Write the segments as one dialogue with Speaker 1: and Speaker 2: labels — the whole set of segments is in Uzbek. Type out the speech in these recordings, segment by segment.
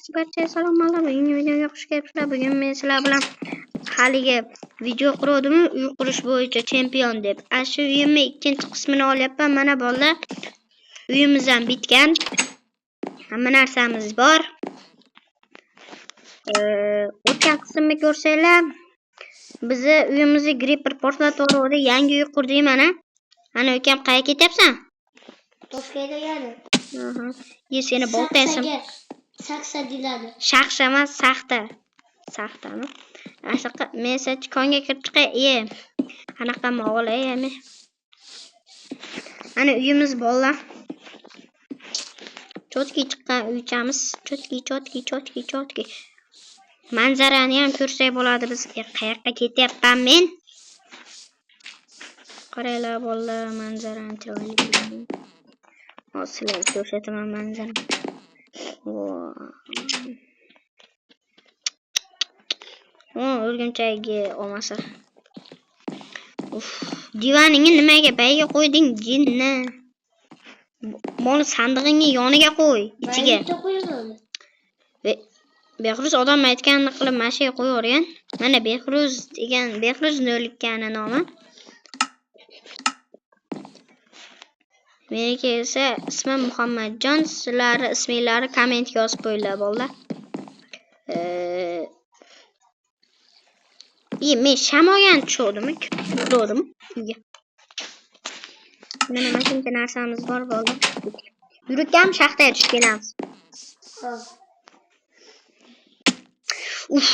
Speaker 1: Barcha salom alaykum. Bugungi videoga xush kelibsizlar. Bugun men sizlar bilan haligi video quruvdim, uy qurish bo'yicha chempion deb. Ana shu uyimni ikkinchi qismini olyapman. Mana bolalar, uyimiz ham bitgan. Hamma narsamiz bor. O'tgan qismni ko'rsanglar, bizni uyimizni gripper portlatib yubordi. Yangi uy qurdik mana. Ana ukam, qayerga ketyapsan?
Speaker 2: Toshkentga yani.
Speaker 1: Aha. Ye seni boltaysim.
Speaker 2: Saksa deyiladi.
Speaker 1: Shaxsha emas, saxta. Saxtami? Ashaqa men esa konga kirib chiqay. Iye. Qanaqa mol ey men. Ana uyimiz bolalar. Чётки chiqqan uychamiz. Чётки, чётки, чётки, чётки. Manzarani ham ko'rsak bo'ladi biz. Qayoqqa ketyapman men? Qaranglar bolalar, manzarani chiroyli. Hozir sizlarga ko'rsataman manzarani. Voy. O'rgimchagi olmasa. Uf, divaningni nimaga payiga qo'yding, jinni? Mol sandig'ingni yoniga qo'y, ichiga.
Speaker 2: Mayda qo'yiladi.
Speaker 1: Behruz odam aytganini qilib mana shu yerga qo'yavergan. Mana Behruz degan, Behruz Nolikkani nomi. Meniki esa ismim Muhammadjon. Sizlarni isminglarni kommentga yozib qo'yinglar bolalar. Men shamolgan tushuvdimi? Kirdim uyga. Mana mana shuncha narsamiz bor bolalar. Yurukam shaxtaga tushib kelamiz.
Speaker 2: Hop.
Speaker 1: Uf.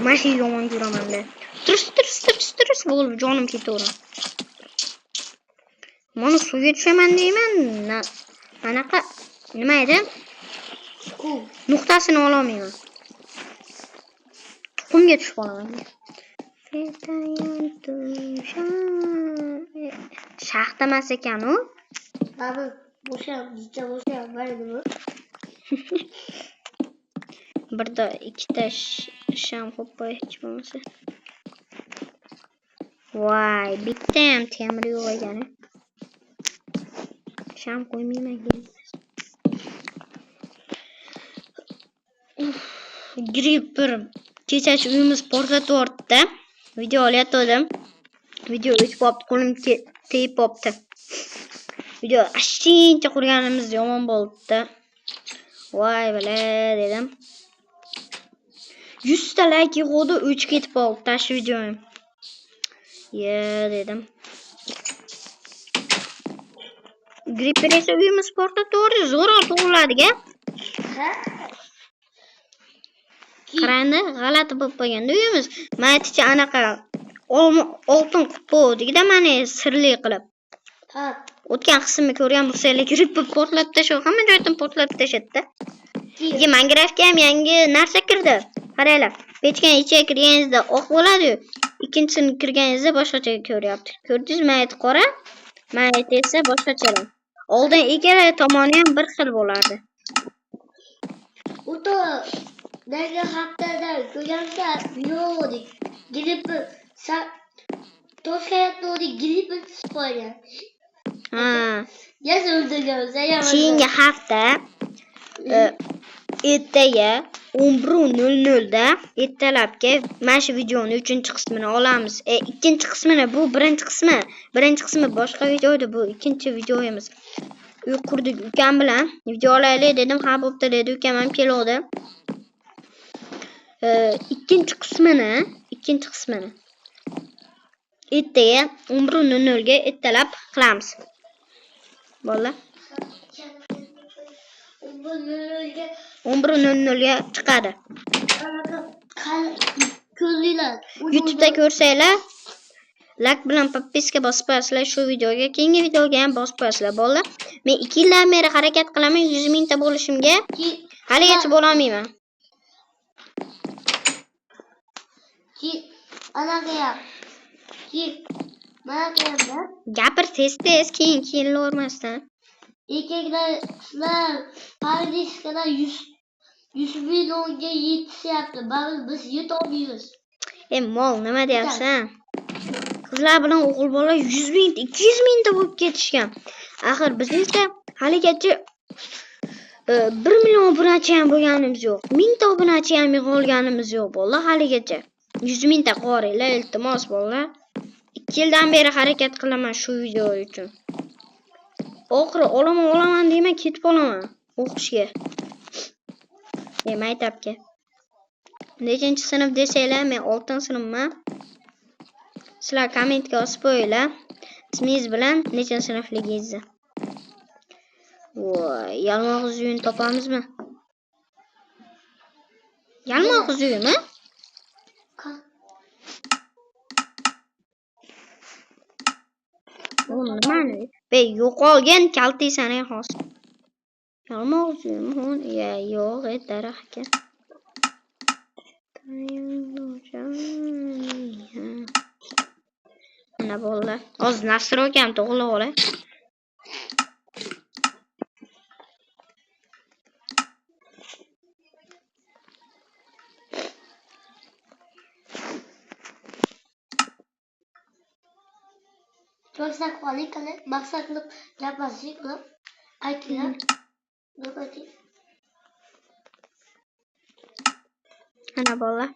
Speaker 1: Mana shu yomon ko'raman-da. Turs turs turs turs bo'lib jonim ketaveradi. Mana suvga tushaman deyman. Anaqa nima edi?
Speaker 2: Qum.
Speaker 1: Nuqtasini ololmayman. Qumga tushib qolaman. Shaxta emas ekan u.
Speaker 2: Abi boşam, jicha boşam, mayli.
Speaker 1: Birda ikkita sham qo'yib qo'y hech bo'lmasa. Voy, bitta ham temir yo'q ekan. Sham qo'ymayman keyin. Gripper kechachi uyimiz portlatib yubordi-da. Video olayotgandim. Video o'chib qolibdi, qo'lim tegib qolibdi. Video ashuncha qurganimiz yomon bo'ldi-da. Voy bala dedim. 100 ta layk yig'uvdi, o'chib ketib qoldi shu videoyim. Ye dedim. Gripper esa uyimiz portlatib yubordi, zo'rg'a tug'iladi-ga.
Speaker 2: Ha?
Speaker 1: Qarangda, g'alati bo'lib qolganda uyimiz. Men aytishcha anaqa oltin qilib qo'ydik-da mana sirli qilib.
Speaker 2: Ha.
Speaker 1: O'tgan qismni ko'rgan bo'lsanglar, Gripper portlatib tashlab, hamma joydan portlatib tashladida. Keyin Minecraftga ham yangi narsa kirdi. Qaranglar, pechkani ichiga kirganingizda oq bo'ladi-yu, ikkinchisini kirganingizda boshqacha ko'ryapti. Ko'rdingizmi? Mayt qora, mayt esa boshqacharoq. Oldin ikkala tomoni ham bir xil bo'lardi.
Speaker 2: O'ta nega haftada ko'rganda yo'q. Grippi Toshkentda grippi tushib qolgan.
Speaker 1: Ha.
Speaker 2: Yaz o'ldirgan,
Speaker 1: Keyingi hafta ertaga 11:00 da ertalabki mana shu videoni 3-qismini olamiz. Ikkinchi qismini, bu birinchi qismi. Birinchi qismi boshqa videoda, bu ikkinchi videomiz. Uy qurdik ukam bilan. Video olaylik dedim, ha bo'pti dedi, ukam ham keluvdi. Ikkinchi qismini ertaga 11:00 ga ertalab qilamiz. Bolalar, 11:00 ga chiqadi.
Speaker 2: Ko'zinglar.
Speaker 1: YouTube'da ko'rsanglar, like bilan подписка bosib qo'yasizlar shu videoga, keyingi videoga ham bosib qo'yasizlar bolalar. Men 2 yildan beri harakat qilaman 100 mingta bo'lishimga, haligacha bo'lolmayman.
Speaker 2: Ki mana qayerda?
Speaker 1: Gapir tez-tez, keyin keyinlavermasdan.
Speaker 2: Erkaklar, qizlar paradiskalar 100 millionga yetishyapti. Baribir biz yetolmaymiz.
Speaker 1: E mol, nima deyapsan? Qizlar bilan o'g'il bola 100 ming, 200 mingta bo'lib ketishgan. Axir biz esa haligacha 1 million obunachi ham bo'lganimiz yo'q. 1000 ta obunachi ham yig'a olganimiz yo'q, bolalar, haligacha. 100 mingta qo'ringlar, iltimos, bolalar. 2 yildan beri harakat qilaman shu video uchun. Oxiri olaman, olaman deyman, ketib qolaman o'qishga. Maktabga. Nechinchi sinf desanglar, men 6-sinfman. Sizlar kommentga yozib qo'yinglar. Ismingiz bilan nechinchi sinfligingizni. Voy, yalmog'iz uyini topamizmi? Yalmog'iz uyimi? U nimani? Be, yo'qolgan kaltiysan hozir. Yalmog'iz uyimi? Ya, yo'q, daraxt ekan. Mana bolalar. Hozir настройка m to'g'rilab olay.
Speaker 2: Maqsad qilib, maqsad qilib, gaplashishlik qilib, aytinglar. Dur ayting.
Speaker 1: Mana bolalar.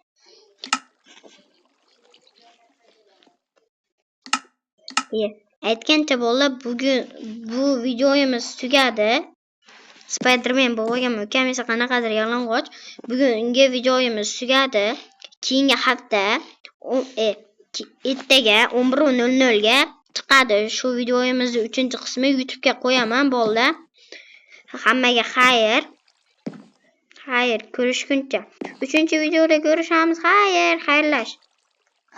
Speaker 1: Aytgancha bolalar, bugun bu videomiz tugadi. Spiderman bo'lgan ukam esa qanaqadir yalang'och. Bugungi videomiz tugadi. Keyingi hafta ertaga 11:00 ga chiqadi. Shu videomizni 3-qismi YouTube'ga qo'yaman bolalar. Hammaga xayr. Xayr, ko'rishguncha. 3-videoda ko'rishamiz. Xayr, xayrlash.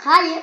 Speaker 2: Xayr.